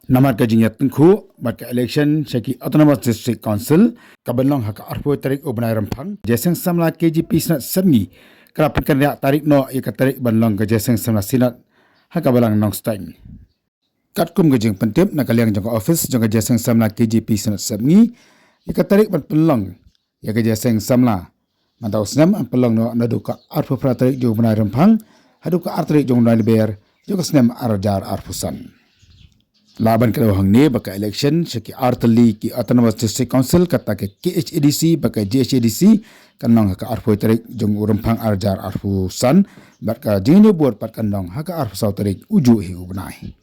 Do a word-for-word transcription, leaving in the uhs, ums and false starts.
Namar ka jingïatyngkhuh bad ka election sha ki Autonomous District Council ka ban long ha ka arphew tarik u bnai Rymphang, ka Jingïaseng Samla K J P Synod Sepngi ka la pynkynriah tarik noh ïa ka tarik ban long ka Jingïaseng Samla Synod ha ka Balang Nongstoiñ. Katkum ka jingpyntip na ka liang jong ka office jong ka Jingïaseng Samla K J P Synod Sepngi, ïa ka tarik ban pynlong ïa ka Jingïaseng Samla mynta u snem yn pynlong noh naduh ka arphew phra tarik jong u bnai Rymphang haduh ka ar tarik jong u bnai Lber jong ka snem ar hajar arphew san. Lah ban kdew hangne ba ka election sha ki artylli ki Autonomous District Council, kata ka K H A D C bad ka G H A D C, kan long ha ka arphew tarik jong u Rymphang ar hajar arphew san, bad ka jingñiew vote pat kan long ha ka arphew saw tarik u juh hi u bnai.